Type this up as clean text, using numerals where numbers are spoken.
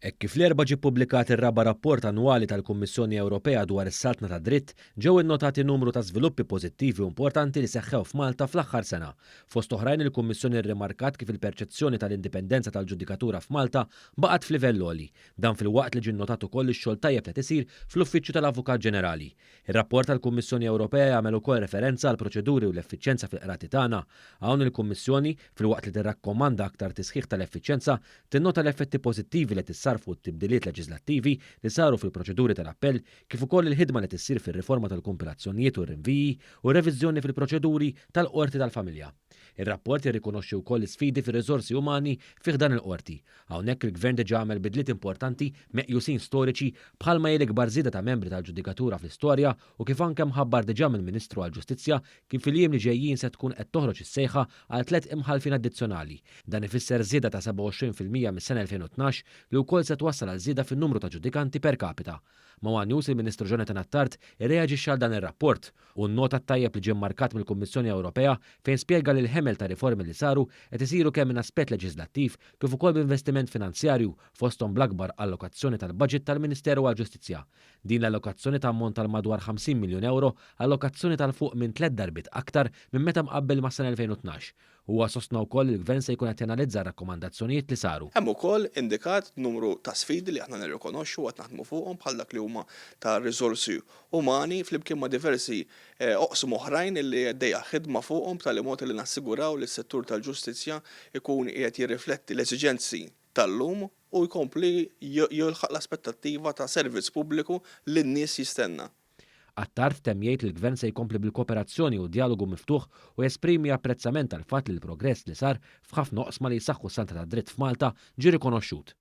Hekk kif l-Erbgħa ġie ppubblikat ir-raba' rapport annwali tal-Kummissjoni Ewropea dwar is-Saltna tad-Dritt, ġew innotati numru ta' żviluppi pożittivi u importanti li seħħew f'Malta fl-aħħar sena. Fost oħrajn il-Kummissjoni rrimarkat kif il-perċezzjoni tal-indipendenza tal-ġudikatura f'Malta baqgħet f'livell għoli. Dan filwaqt li ġie nnotat ukoll ix-xogħol tajjeb li qed isir fl-Uffiċċju tal-Avukat Ġenerali. Ir-rapport tal-Kummissjoni Ewropea jagħmel ukoll referenza għall-proċeduri u l-effiċjenza fil-qrati tagħna. Hawn il-Kummissjoni, filwaqt li tirrakkomanda aktar tisħiħ tal-effiċjenza, tinnota l-effetti pożittivi li qed issarrfu t-tibdiliet leġiżlattivi li saru fil-proċeduri tal-appell kif ukoll il-ħidma li qed issir fir-riforma tal-kumpilazzjonijiet u r-rinviji u r-reviżjoni fil-proċeduri tal-Qorti tal-Familja. Ir-rapport jirrikonoxxi wkoll l-isfidi fir-riżorsi umani fi ħdan il-Qorti. Hawnhekk il-Gvern diġà għamel bidliet importanti meqjusin storiċi bħalma hi l-ikbar żieda ta' membri tal-ġudikatura fl-istorja u kif anke mħabbar diġà mill-Ministru għall-Ġustizzja kif fil-jiem li ġejjin se tkun qed toħroġ is-sejħa għal tlett imħallfin addizzjonali. Dan ifisser żieda ta' 27% mis-sena 2012 li wkoll se twassal għal żieda fin-numru ta' ġudikanti per capita. Ma' one News il-Ministru Jonathan Attard irreaġixxa għal dan ir-rapport u nnota t-tajjeb li ġie mmarkat mill-Kummissjoni Ewropea fejn spjega li l-ħemel ta' riformi li saru qed isiru kemm minn aspett leġiżlattiv kif ukoll b'investiment finanzjarju fosthom bl-akbar allokazzjoni tal-baġit tal-Ministeru għall-Ġustizzja. Din l-allokazzjoni tammonta għal madwar 50 miljun ewro, allokazzjoni ta' 'l fuq minn tlett darbiet aktar minn meta mqabbel mas-sena 2012. Huwa sostna wkoll li l-Gvern se jkun qed janalizza r-rakkomandazzjonijiet li saru. Hemm ukoll indikat numru ta' sfidi li aħna nirrikonoxxu u qed naħdmu fuqhom bħal dak li huma ta' riżorsi umani flimkien ma' diversi oqsma oħrajn li għaddejja ħidma fuqhom b'tali mod li nassiguraw li s-settur tal-ġustizzja jkun qiegħed jirrifletti l-eżiġenzi tal-lum u jkompli jilħaq l-aspettattiva ta' servizz pubbliku li n-nies jistenna. Attard temm jgħid li l-Gvern se jkompli bil-kooperazzjoni u d-djalogu miftuħ u jesprimi apprezzament għall-fatt li l-progress li sar f'ħafna oqsma li jsaħħu s-saltna tad-dritt f'Malta ġie rikonoxxut.